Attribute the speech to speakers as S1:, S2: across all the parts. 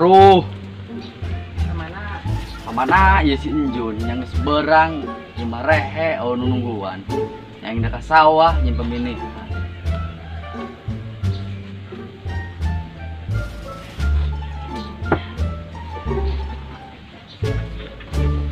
S1: Aruh,
S2: Kemana?
S1: kamana ieu si Enjun yang geus berang ieu mah rehe oh nu nungguan. Yang ka sawah nyin peminihan.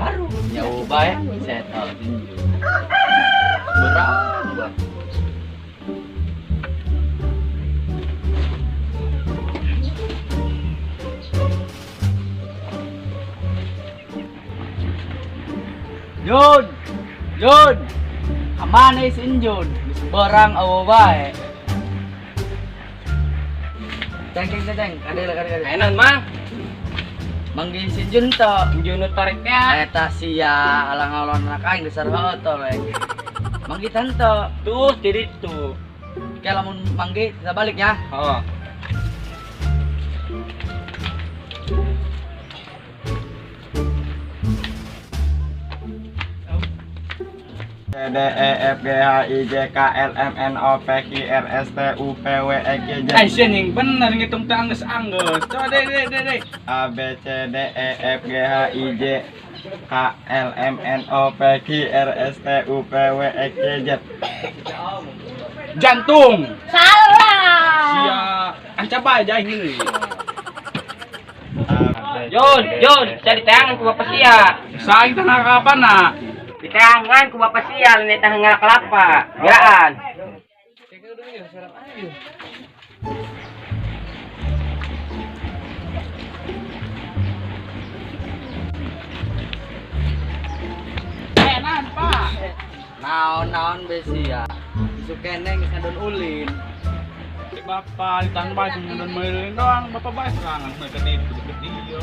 S1: Aruh, nyawa bae setel si Enjun. Berang bae. Jun, Jun, kamana si Enjun? Geus berang eueuh bae. Ceng ceng ceng, ceng. Kade lah kade kade.
S2: Enak mang.
S1: Manggih si Enjun teu.
S2: Enjun nu tarik teh.
S1: Eta sia alang-alon anak aing dasar heueuh teu lek. Manggih tante.
S2: Tuh jadi tuh.
S1: Oke lamun manggih kita balik ya.
S2: Oh.
S3: C D E F G H I J K L M N O P Q R S T U V W X Y Z.
S4: Ai sia nying bener ngitung teh anggeus-anggeus. Coba deh deh deh deh.
S3: A B C D E F G H I J K L M N O P Q R S T U V W X Y Z.
S4: Jantung.
S5: Salah.
S4: Sia ancap aja aing ini.
S2: Jun, Jun, bisa diteangan ku bapak sia.
S4: Saing teh kapan na?
S2: Diteangan ku bapak sia, lain eta ngalak kelapa. Geraan.
S4: Enan, Pak.
S1: Naon-naon be sia. Isuk keneh geus ngadon ulin.
S4: Bapak ditahan bae ngadon meulin doang, bapak bae serangan mereka itu deket dia.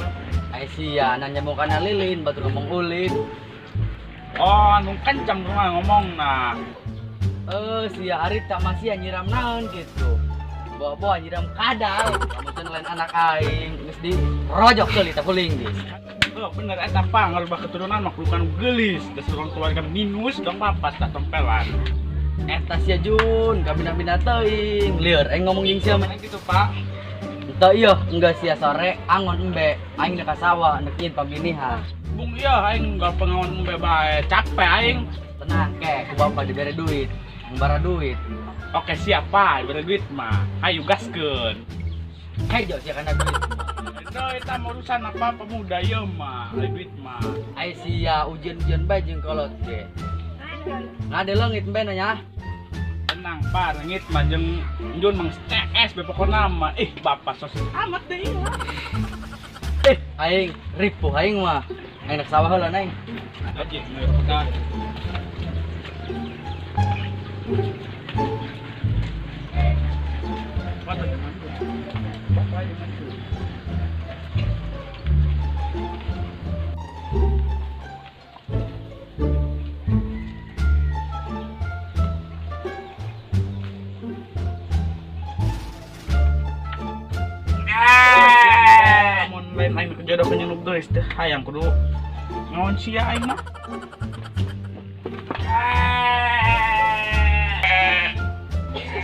S1: Ai sia nanya mau kana lilin batur ngomong ulin.
S4: Oh, anu kencang rumah ngomong nah.
S1: Sia hari tak masih nyiram naon gitu. Bawa-bawa nyiram kadal. Kamu can lain anak aing geus di rojok keuli teh kuling geus.
S4: Oh, bener eta Pak, ngarubah keturunan mah kudu geulis, geus urang keluarga minus dong bapak tak tempelan.
S1: Eta sia Jun, kabina-bina teuing. Lieur aing ngomong jeung sia mah.
S4: Gitu, Pak.
S1: Entah iya, enggak sia sore angon embe, aing ka sawah neuk nyieun paminihan.
S4: Bung iya aing enggak pengawan embe bae, capek aing.
S1: Tenang ke, ku bapak dibere duit, bara duit.
S4: Oke, siapa dibere duit mah. Ayo gaskeun.
S1: Hejo sia kana duit.
S4: Itu eta mah urusan apa pemuda ieu mah, aya duit mah.
S1: Ai sia ujian-ujian bae jeung kolot ge. Ngade leungit embe nya.
S4: Tenang Pak, leungit mah jeung Njun mang CS be pokona mah. Ih, bapak sos amat deh ieu.
S1: Aing ripuh aing mah. Aing nak sawah heula aing.
S4: Aja geus ka. Mun lain aing jodoh ka nyunuk geus teh hayang kudu ngaon sia aing mah.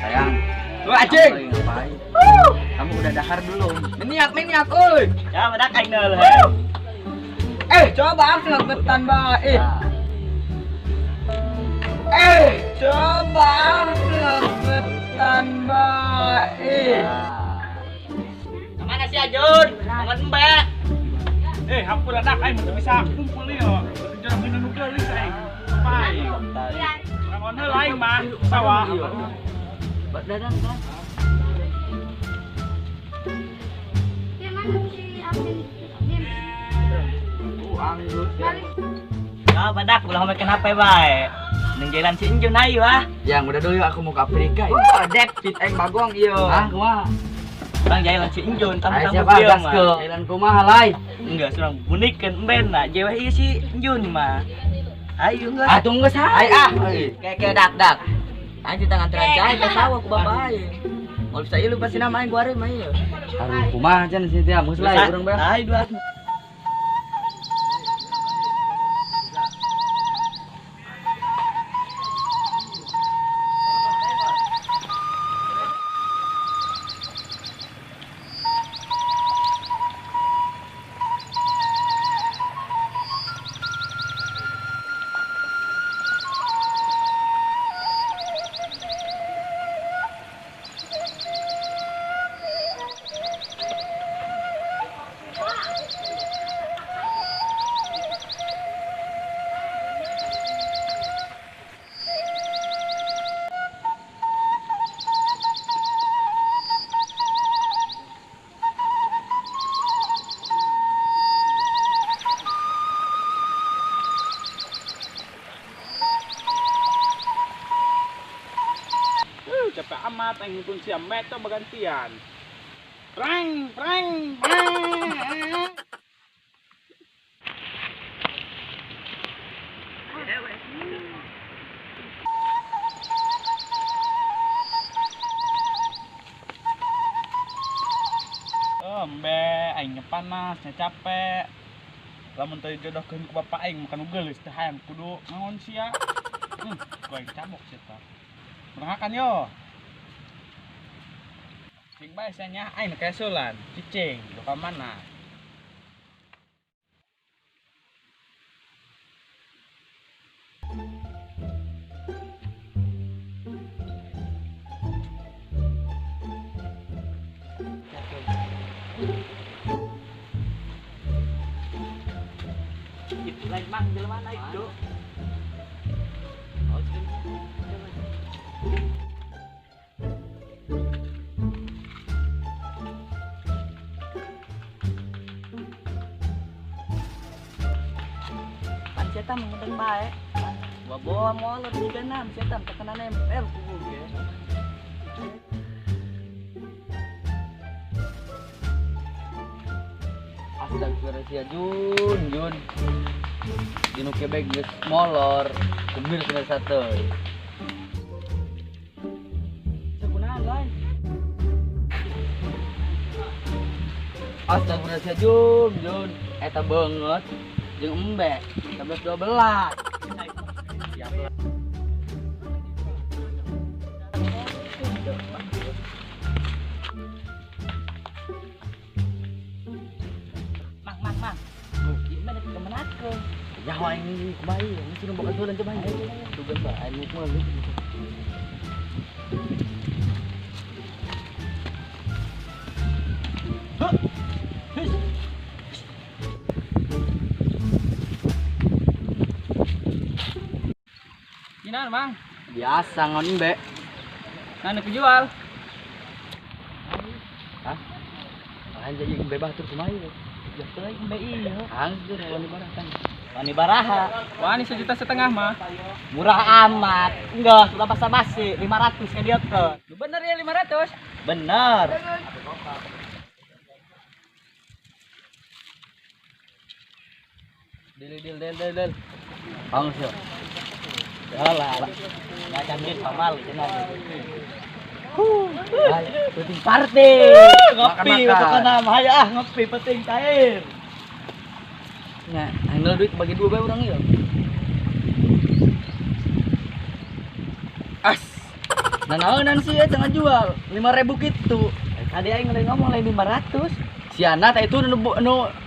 S1: Sayang.
S3: Lu anjing.
S1: Kamu udah dahar belum?
S3: Meniak meniak euy.
S2: Ya badak aing deul.
S3: Coba aku ngebetan bae. Coba aku ngebetan bae.
S2: Kemana sih Ajun? Angon embe.
S4: Hampura dak aing mah bisa kumpul ieu. Jodoh ka nu geulis aing. Bae. Angon heula aing mah sawah.
S1: Bak dadang kan.
S2: Ya badak ulah make kenapa bae. Neng jalan si Enjun ayo ah.
S1: Yang udah dulu aku mau ke Afrika ini.
S2: Oh, dek fit aing bagong ieu.
S1: Ah, kumaha?
S2: Bang jalan si Enjun tamu-tamu
S1: siapa gas ke? Jalan kumaha lai?
S2: Enggak, surang bunikeun emben nah jewe ieu si Enjun mah. Ayo geus.
S1: Ah, tunggu
S2: Ayo ah. Kayak dak-dak. Aing teh nganteran cai ka sawah ku bapak aing. Mau bisa ieu pasti nama aing guare mah ieu.
S1: Aduh, kumaha jan sih teh geus lai urang bae.
S2: Ayo dua.
S4: Capek amat aing nuntun sia meto bagantian. Prang prang prang. Embe, aing panas, nya capek. Lamun teu jodohkeun ku bapak aing makan geulis teh hayang kudu ngangon sia. Ku aing cabok sia tah. Merengakan yo. Cing bae sia nya aing kesulan, cicing, lu ka mana?
S2: Lain mang jelema naik, Cuk. Pan setan ngundang bae. Bawa molor juga nam setan terkena nempel kubu ge.
S1: Astagfirullahaladzim, Jun, Jun. Dinu kebek geus molor, kumir kena sate. Sakunaon lain? Astagfirullahaladzim, Jun, Jun. Eta beungeut jeung embe, 11 12. Siap.
S2: Mang, mang, mang. Gimana kemenakeun?
S1: Nyawa aing kumaha ieu, geus nu boga jualan coba aing. Tugas bae aing meuli.
S4: Gimana, Mang?
S1: Biasa ngon embe.
S4: Nah, nu jual.
S1: Hah? Lain jadi embe batur kumaha ieu?
S2: Ya teuing embe ieu.
S1: Anggur wani baraha kan.
S2: Wani baraha.
S4: Wani 1,5 juta mah.
S2: Murah amat. Enggak, sudah basa-basi 500 ke dia ke.
S4: Lu bener ya 500?
S2: Bener.
S1: Del del del del del. Anggur.
S2: Yalah. Enggak canggih pamal cenah.
S1: Penting party.
S2: Ngopi pokokna mah ah ngopi penting cair.
S1: Nya, handle duit bagi dua bae urang ieu. As. Nanaonan sih eta ngajual 5.000 kitu.
S2: Tadi aing lain ngomong lain 500.
S1: Siana teh itu nu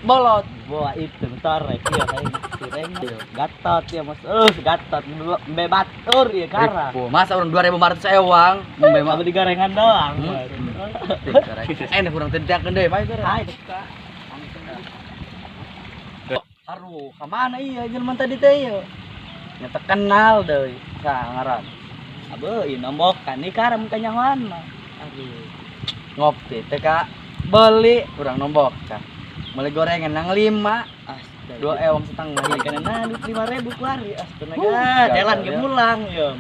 S1: bolot.
S2: Boa itu torek ieu aing sireng. Gatot ya Mas. Gatot embe batur ya kara.
S1: Ribu. Masa urang 2.500 ewang, embe mah
S2: beli gorengan doang.
S1: Eh, kurang tedak deui bae kara.
S2: Hai.
S1: Aduh, ka mana iya jelema tadi teh ieu? Nya terkenal deui, sa ngaran.
S2: Abe, ieu nombokan nih kara mun kanyahoan mah.
S1: Aduh. Ngopi teh ka beli urang nombok ka. Beli gorengan nang 5.
S2: Astaga.
S1: 2,5 ewang.
S2: Karena duit 5.000 kuari. Astaga, jalan ge mulang ieu.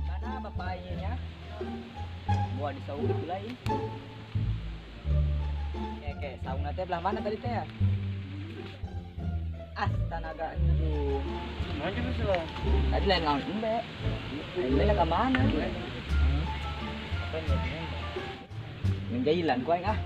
S2: Mana bapak ieu nya? Gua di saung itu lain. Oke, saungna teh belah mana tadi teh ya? Astanaga anjing.
S3: Mana gitu sih lo?
S2: Tadi lain lawan embe. Embe lah ke mana?
S1: Apa yang
S2: Menjailan ku aing ah.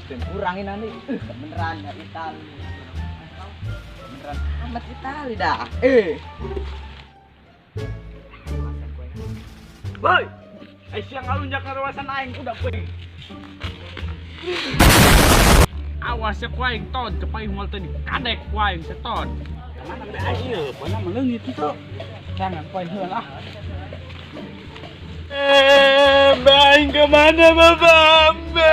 S2: Dan kurangin nanti. Beneran ya Itali. Beneran amat Itali dah.
S4: Woi. Siang ngalunjak ka ruasan aing udah kuing. Awas ya kuaing ton, cepai moal teh dikadek kuaing seton. Mana be aing ieu, pokona meleungit kitu. Jangan kuaing heula ah. Be aing ke mana Bapak? Be.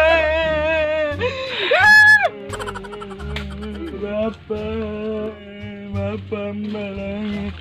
S4: Bapak, Bapak melangit.